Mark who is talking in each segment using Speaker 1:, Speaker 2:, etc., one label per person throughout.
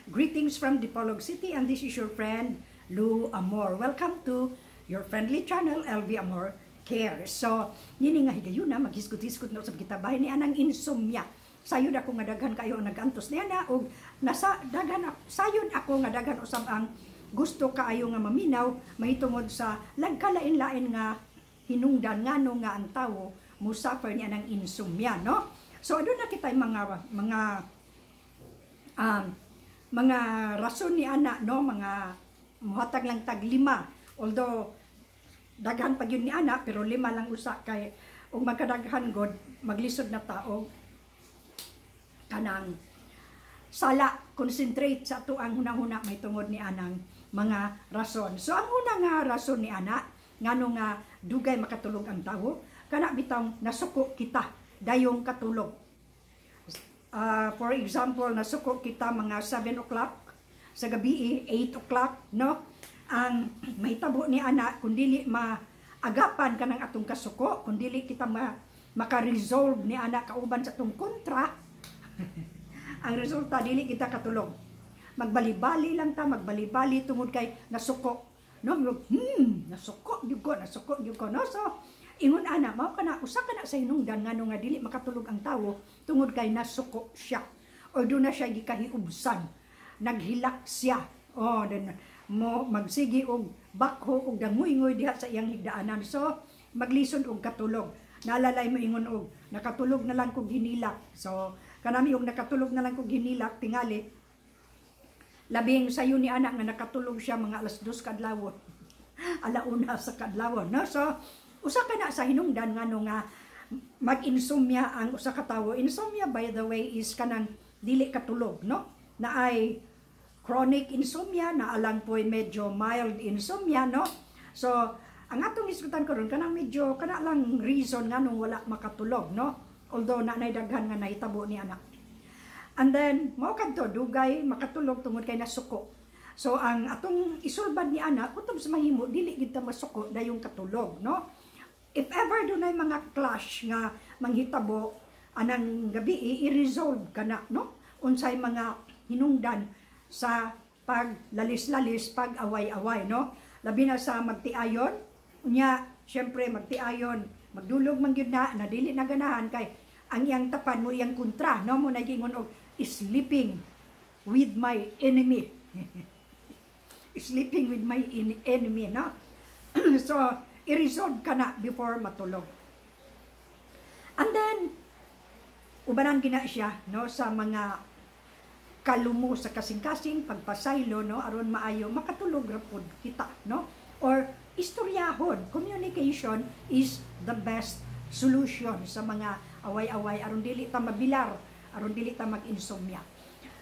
Speaker 1: Greetings from Dipolog City, and this is your friend Lou Amor. Welcome to your friendly channel, LV Amor Care. So, nini nga higayuna, maghisgot-hisgot na usab kita bahin ni anang insomnia. Sayod ako nga daghan kayo ang nagantos niya na og nasa daghan sayod ako nga daghan usab ang gusto kaayo nga maminaw mahitungod sa lagkalain-lain nga hinungdan ngano nga ang tawo mo suffer niya ng insomnia, no? So aduna kitay mga rason ni ana, no, mga muhatag lang tag lima, although daghan pa gyud ni ana, pero lima lang usa kay ug magkadaghan god maglisod na tao kanang sala concentrate sa ato ang hunahuna may tungod ni anang mga rason. So ang una nga rason ni ana ngano nga dugay makatulog ang tawo, kana bitang nasuko kita dayong katulog. For example, nasuko kita mga 7 o'clock sa gabi, 8 o'clock, no? Ang mahitabo ni ana kung dili maagapan kanang atong kasuko, kung dili kita maka-resolve ni ana kauban sa atong kontra, ang resulta dili kita katulog. Magbalibali lang ta, magbalibali tungod kay nasuko. No, nasuko gyud ko, nasuko gyud ko, no? So, ingon ana, mao kana usa kana sa hinungdan ngano nga dili makatulog ang tawo tungod kay nasuko siya. Or duna siya gikahiubsan. Naghilak siya. Oh, then mo magsigi og bakho og danguy-ngoy diha sa iyang higdaanan. So, maglisod og katulog. Nalalay mo ingon og nakatulog na lang kog hinilak. So, kanami og nakatulog na lang kog hinilak, tingali labing sayo ni anak nga nakatulog siya mga alas 2 kadlawon. Alauna sa kadlawon, no? So, usa ka na sa hinungdan ngano nga mag-insomnia ang usa ka tawo. Insomnia, by the way, is kanang dili katulog, no? Na ay chronic insomnia, na alang po'y medyo mild insomnia, no? So, ang atong isgutan karon kanang medyo kana lang reason nganong wala makatulog, no? Although na daghan nga nahitabo ni anak. And then, mao kadto dugay makatulog tungod kay nasuko. So ang atong isulbad ni ana, kutob sa mahimo dili gid ta masuko dayong katulog, no? If ever dunay mga clash nga manghitabo anang gabi, i-resolve kana, no? Unsay mga hinungdan sa paglalis-lalis, pag-away-away, no? Labi na sa magtiayon, unya syempre magtiayon, magdulog man gyud na, na dili na ganahan kay ang iyang tapan mo iyang kontra, no? Mo nagingon og "sleeping with my enemy". Sleeping with my enemy, no? So, i-resolve ka na before matulog. And then, ubanan gina siya, no, sa mga kalumo sa kasing-kasing, pagpasaylo, no, aron maayo makatulog ra pod kita, no? Or istoryahon, communication is the best solution sa mga away-away aron dili ta mabilar, aron dili ta mag-insomnia.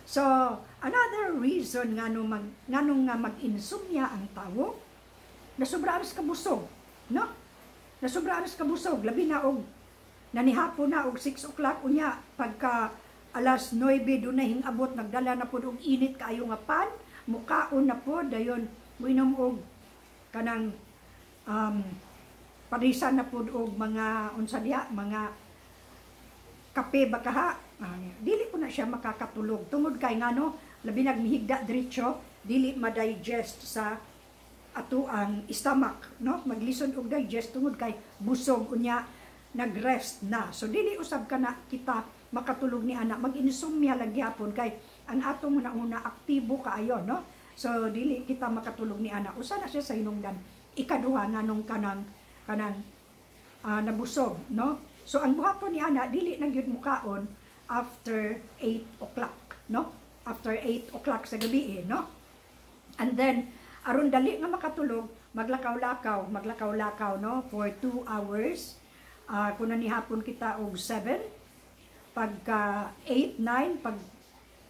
Speaker 1: So, another reason ngano nga mag-insomnia ang tawo, nasobraan sa kabusog, no? Nasobraan sa kabusog, labi na og nanihapon na og 6 o'clock, unya pagka alas 9 dunay hingabot, nagdala na pod og init kaayo nga pan, mukaon na pod, dayon moinom og kanang parisan na pod og mga unsa diha, mga kape ba kaha, dili po na siya makakatulog tungod kay ngano labi nagmihigda diretso, dili ma-digest sa ato ang stomach, no? Maglisod og digest tungod kay busog, unya nagrest na. So dili usab kana kita makatulog ni ana, mag-insomnia lang gyapon kay ang atong una-una aktibo kaayo, no? So dili kita makatulog ni ana. Usa na siya sa hinungdan ikaduha nganong kanang kanang nabusog, no? So ang buhaton ni ana, dili na gyud mukaon after 8 o'clock, no? After 8 o'clock sa gabi, eh, no? And then aron dali nga makatulog, maglakaw-lakaw, maglakaw-lakaw, no, for 2 hours. Kung nanihapon kita og 7, pagka 8, 9, pag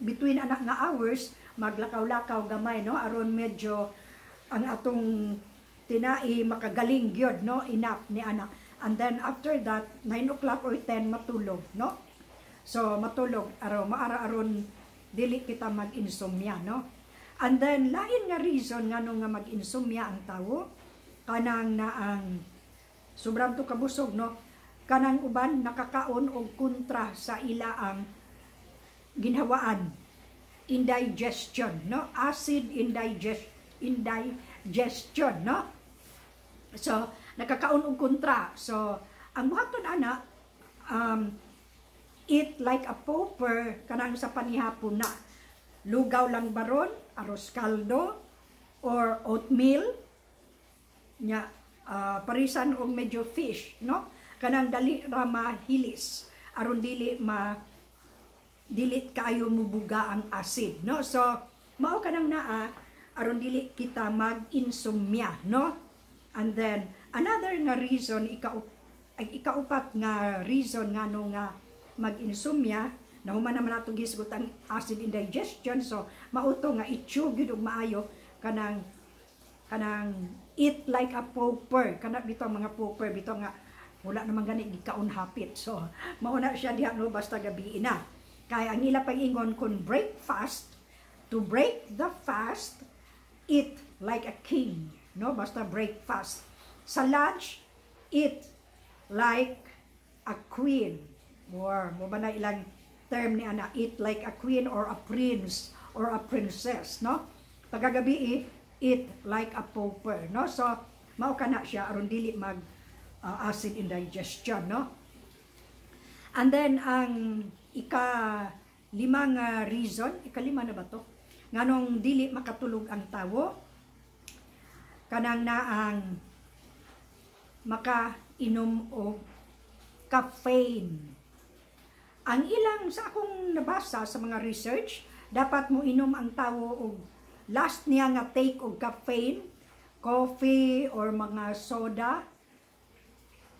Speaker 1: between anak nga hours, maglakaw-lakaw gamay, no, aron medyo ang atong tinai makagaling gyud, no, enough ni anak. And then after that, 9 o'clock or 10, matulog, no? So matulog aro maara aron dili kita mag-insomnia, no? And then lain nga reason ngano nga mag-insomnia ang tawo, kanang na ang sobrang to kabusog, no? Kanang uban nakakaon og kontra sa ila ang ginhawaan. indigestion, no? Acid indigestion, no? So, nakakaon og kontra. So, ang buhaton ana, eat like a pauper kanang sa panihapon na. Lugaw lang baron, arroz caldo, or oatmeal, nya parisan og medyo fish, no? Kanang dali ra mahilis aron dili kaayo mubuga ang acid, no? So, mao kanang naa aron dili kita mag-insomnia, no? And then another nga reason, ay, ikaupat nga reason ngano nga mag-insomnia, nahuman naman nato gisgot ang acid indigestion, so mao to nga i-chew gyud og maayo, kanang eat like a pauper, kana bitaw mga pauper bitaw nga wala naman gani gikaon hapit. So mao na siya diha, no? Basta gabi na kay ang ila pag-ingon kun breakfast, to break the fast, eat like a king, no? Basta breakfast. Sa lunch, eat like a queen, or mao ba na ilang term ni ana, eat like a queen or a prince or a princess, no? Pagkagabi, eat like a pauper, no? So mao kana siya aron dili mag acid indigestion, no? And then ang ika lima nga reason, ikalima na ba to, nganong dili makatulog ang tawo, kanang naang makainom og caffeine. Ang ilang sa akong nabasa sa mga research, dapat mo inom ang tawo og last niya nga take og caffeine, coffee or mga soda,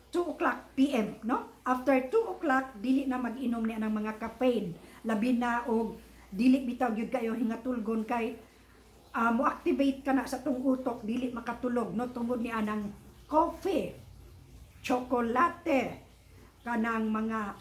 Speaker 1: 2 o'clock PM, no? After 2 o'clock, dili na mag-inom niya ng mga caffeine. Labi na og dili bitaw gyud kayo hingatulgon kay mo-activate ka na sa tong utok, dili makatulog, no? Tungod ni anang coffee, chocolate, kanang mga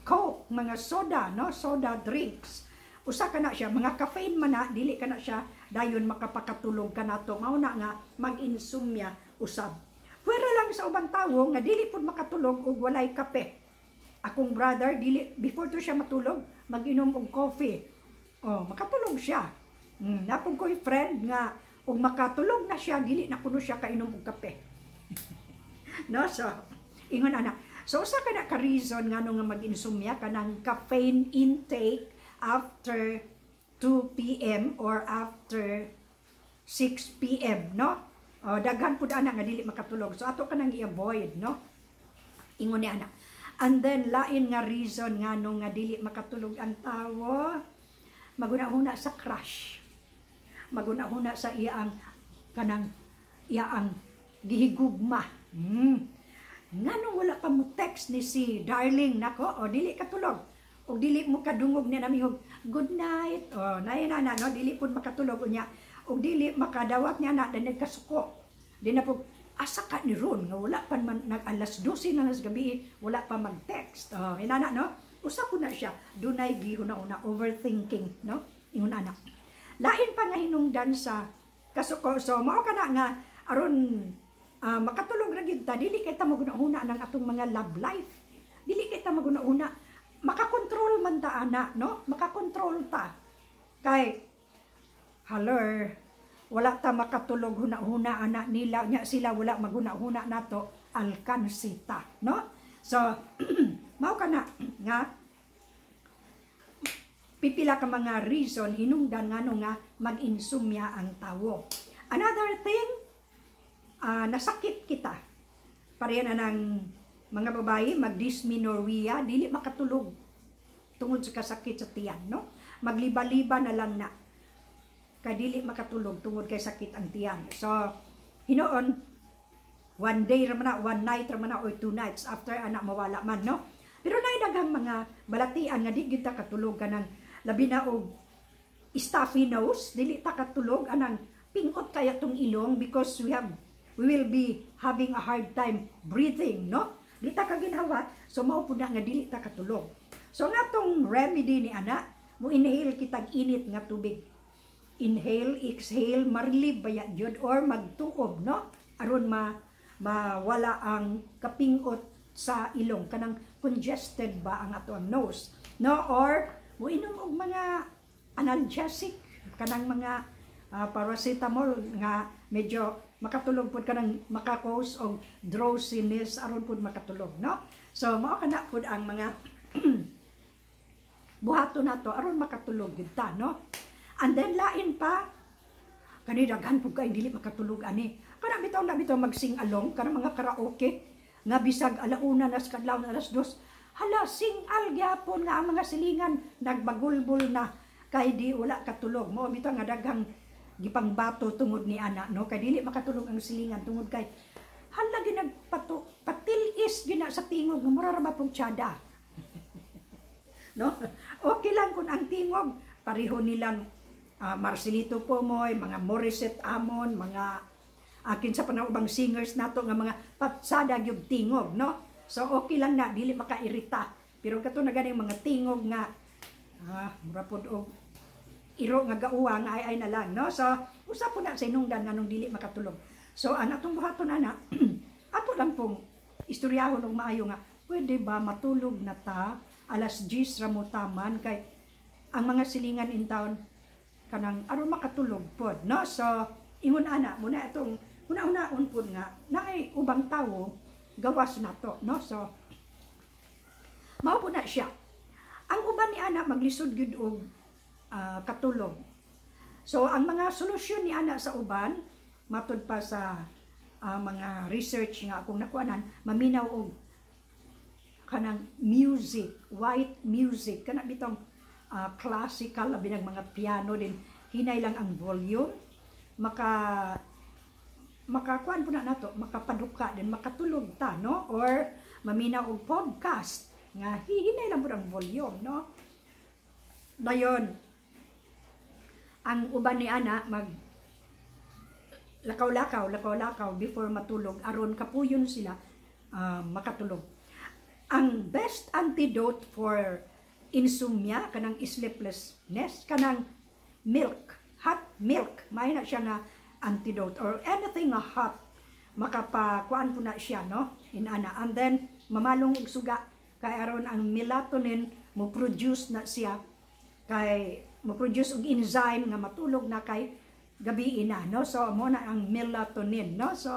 Speaker 1: Coke, mga soda, no? Soda drinks. Usa ka na siya, mga caffeine man na, dili ka na siya dayon makapakatulog ka nato. Mao na nga mag-insomnia usab. Pwera lang sa ubang tawo nga dili pud makatulog og walay kape. Akong brother, dili before to siya matulog, mag-inom og coffee. Oh, makatulog siya. Naa pud ko'y friend nga og makatulog na siya, dili na kuno siya kainom og kape. No, so ingon ana. So usa ka na ka reason ngano nga mag-insomnia, kanang caffeine intake after 2 p.m. or after 6 p.m., no? O, daghan pud ana nga dili makatulog. So ato kanang i-avoid, no? Ingon ni ana. And then lain nga reason ngano nga dili makatulog ang tawo, maguna-huna sa crush. Maguna-huna sa iyang kanang iyang gihigugma. Nganong wala pa mo text ni si darling nako, o dili katulog. O dili mo kadungog niya namihog good night. O naay na na, no, dili pud makatulog unya. O dili makadawat niya na dahil nagkasuko. Di na po asa ka ni ron nga wala pa man nag alas 12 na nas gabi, wala pa mag-text. Oh, inana, no? Usa ko na siya. Dunay gihuna-una, overthinking, no? Ingon ana. Lain pa nga hinungdan sa kasuko. So mao kana nga aron makatulog ra gyud ta, dili kay ta maguna-una ng atong mga love life. Dili kay ta maguna-una. Makakontrol man ta ana, no? Makakontrol ta. Kay haler wala ta makatulog huna-huna ana nila nya, sila wala maghuna-huna nato, alkansi ta, no? So mao kana nga pipila ka mga reason, hinungdan ngano nga mag-insomnia ang tawo. Another thing, nasakit kita. Pareha na ng mga babae, mag-dysmenorrhea, dili makatulog tungod sa kasakit sa tiyan, no? Magliba-liba na lang na. Kay dili makatulog tungod kay sakit ang tiyan. So, hinuon, one day ra man na, one night ra man na, or 2 nights after ana mawala man, no? Pero naay daghang mga balatian nga di gyud ta katulog, kanang labi na og stuffy nose, dili ta katulog anang pingot kaya tong ilong because we will be having a hard time breathing, no? Di ta kaginhawa, so mao pud na nga dili ta katulog. So nga tong remedy ni ana, mo inhale kitag init nga tubig. Inhale, exhale, ma-relieve baya jud or magtuob, no? Aron mawala ang kapingot sa ilong, kanang congested ba ang ato ang nose. no? Or muinom og mga analgesic, kanang mga paracetamol nga medyo makatulog pud, kanang maka-cause og drowsiness aron pud makatulog, no? So mao kana pud ang mga buhaton nato aron makatulog gyud ta, no? And then lain pa kani, daghan pud kay dili makatulog ani, kana bitaw na bitaw mag-sing along, kana mga karaoke nga bisag alauna na sa kadlawon, 2:00, hala, sing-al gyapon nga ang mga silingan nagbagulbol na kay di wala katulog. Mao bitaw nga daghang gipangbato tungod ni ana, no, kay dili makatulog ang silingan tungod kay hala, ginagpato patilis gina sa tingog nga mura ra ba pong tsada, no? Okay lang kung ang tingog pareho nilang Marcelito Pomoy, mga Morissette Amon, mga kinsa pa na ubang singers nato nga mga patsada gyud tingog, no? So okay lang na dili makairita, pero kato na ganing mga tingog nga mura pod og iro nga gauwa nga ay ay na lang, no? So usa po na sa inungdan nganong dili makatulog. So ang atong buhaton ana, ato lang pong istoryahon og maayo nga pwede ba matulog na ta, alas 10 ra mo taman, kay ang mga silingan in town kanang aron makatulog pod, no? So ingon ana muna itong una-unaon pod nga naay ubang tawo gawas nato, no? So mao po na siya. Ang uban ni ana maglisod gyud og katulog. So ang mga solusyon ni ana sa uban, matud pa sa mga research nga akong nakuanan, maminaw og kanang music, white music, kana bitong classical, labi nang mga piano din, hinay lang ang volume, makakuan po na nato, makapaduka din, makatulog ta, no? Or maminaw og podcast nga hihinay lang po ang volume, no? Dayon, ang uban ni ana mag lakaw-lakaw, lakaw-lakaw before matulog aron kapuyon sila makatulog. Ang best antidote for insomnia, kanang sleeplessness, kanang milk, hot milk, may na siya nga antidote or anything nga hot, makapakuan po na siya, no? Inana. And then mamalong og suga kay aron ang melatonin mo produce na siya, kay mo produce og enzyme nga matulog na kay gabi na, no? So mo na ang melatonin, no? So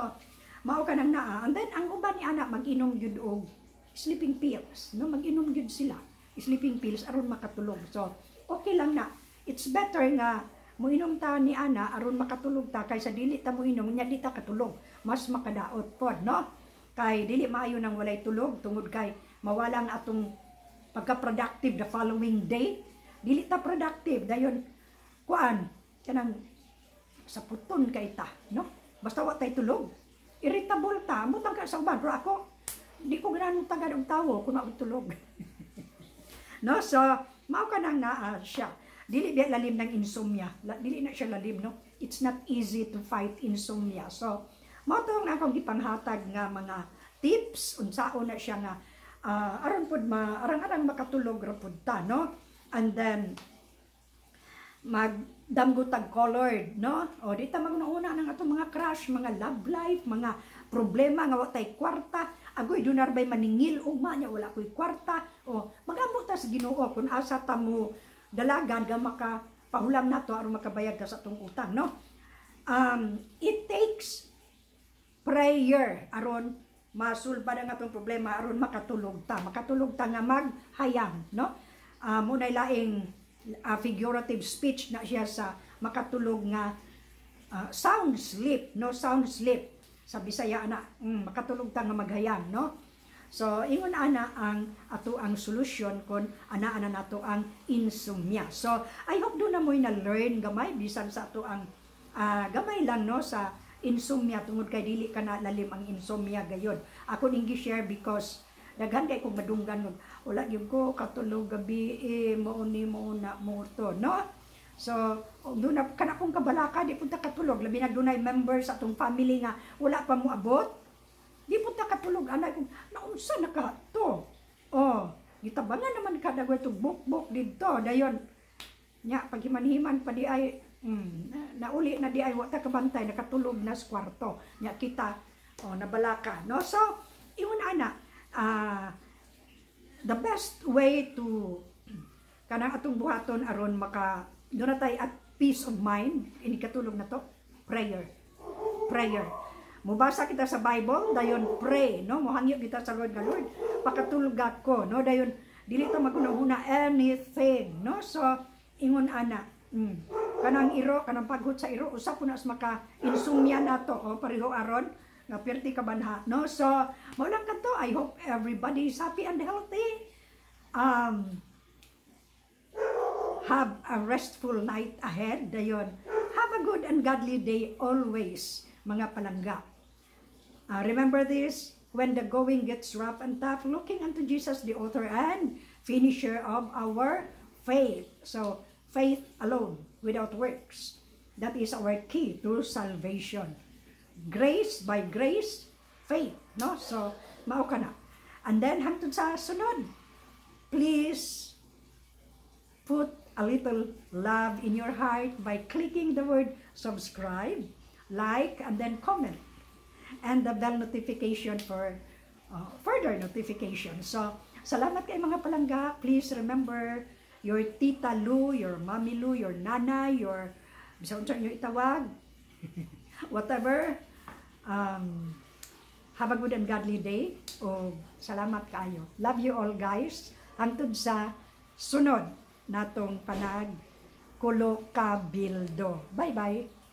Speaker 1: mao kanang naa. And then ang uban ni ana mag-inom gyud og sleeping pills, no? Mag-inom gyud sila sleeping pills aron makatulog. So okay lang na, it's better nga muinom ta ni ana aron makatulog ta kaysa dili ta moinom nya di ta katulog. Mas makadaot pod, no, kay dili maayo nang walay tulog tungod kay mawala ang atong pagka-productive the following day. Dili ta productive dayon, kuan, kanang sa puton kay ta, no? Basta wa tay tulog, irritable ta. Mutang ka sa uban, pero ako di ko ganahan tagad og tawo kung wa tulog, no? So mao ka nang naa siya. Dili biya lalim ng insomnia. Dili na siya lalim, no? It's not easy to fight insomnia. So mao to ang akong gipanghatag nga mga tips unsaon na siya nga aron pod ma arang-arang makatulog ra pud ta, no? And then magdamgo tag colored, no? O di ta maguna ng atong mga crush, mga love life, mga problema nga wa tay kwarta. Agoy, dunay bay maningil ugma nya wala koy kwarta. O magambo ta sa Ginoo kung asa ta mo dalagan ga maka pahulam nato aron makabayad ta sa atong utang, no? It takes prayer aron masulbad ang atong problema, aron makatulog ta, makatulog ta nga maghayam, no? Muna'y laing figurative speech na siya sa makatulog nga sound sleep, no? Sound sleep sa Bisaya na, makatulog ta nga maghayam, no? So ingon ana ang ato ang solusyon kon ana-ana nato ang insomnia. So I hope duna mo'y na learn gamay bisan sa ato ang gamay lang, no, sa insomnia, tungod kay dili ka na lalim ang insomnia gayon. Ako ning gi-share because daghan kay kong madunggan og wala gyud ko katulog gabi eh, mao ni, mao na, mo to, no? So duna kana kong kabalaka, di pud ta katulog, labi na dunay members sa atong family nga wala pa moabot, di pud ta katulog ana kung naunsa na ka to. Oh, gitabangan naman kada itong buk-buk didto dayon nya paghiman-himan pa di ay nauli na di ay wa ta kabantay, nakatulog na sa kwarto nya kita, oh, nabalaka, no? So ingon ana, the best way to Kanang atong buhaton aron maka duna tay at peace of mind inig katulog na to, prayer. Prayer. Mubasa kita sa Bible, dayon pray, no? Mohangyo kita sa Lord nga, "Lord, pakatulog ako," no? Dayon dili ta maghuna-huna anything, no? So ingon ana. Kanang iro, kanang paghut sa iro, usa po na sa maka insomnia nato, oh, pareho aron nga perti ka banha, no? So, mao lang kadto. I hope everybody is happy and healthy. Have a restful night ahead. Dayon, have a good and godly day always, mga palangga. Remember this, when the going gets rough and tough, looking unto Jesus, the author and finisher of our faith. So, faith alone, without works. That is our key to salvation. Grace by grace, faith. No? So, mao kana. And then, hangtod sa sunod, please put a little love in your heart by clicking the word subscribe, like, and then comment. And the bell notification for further notification. So, salamat kay, mga palangga. Please remember your Tita Lu, your Mami Lu, your Nana, your bisan unsa inyo itawag. Whatever. Have a good and godly day. O salamat kaayo. Love you all, guys. Hangtod sa sunod natong panag Kulo Kabildo. Bye-bye.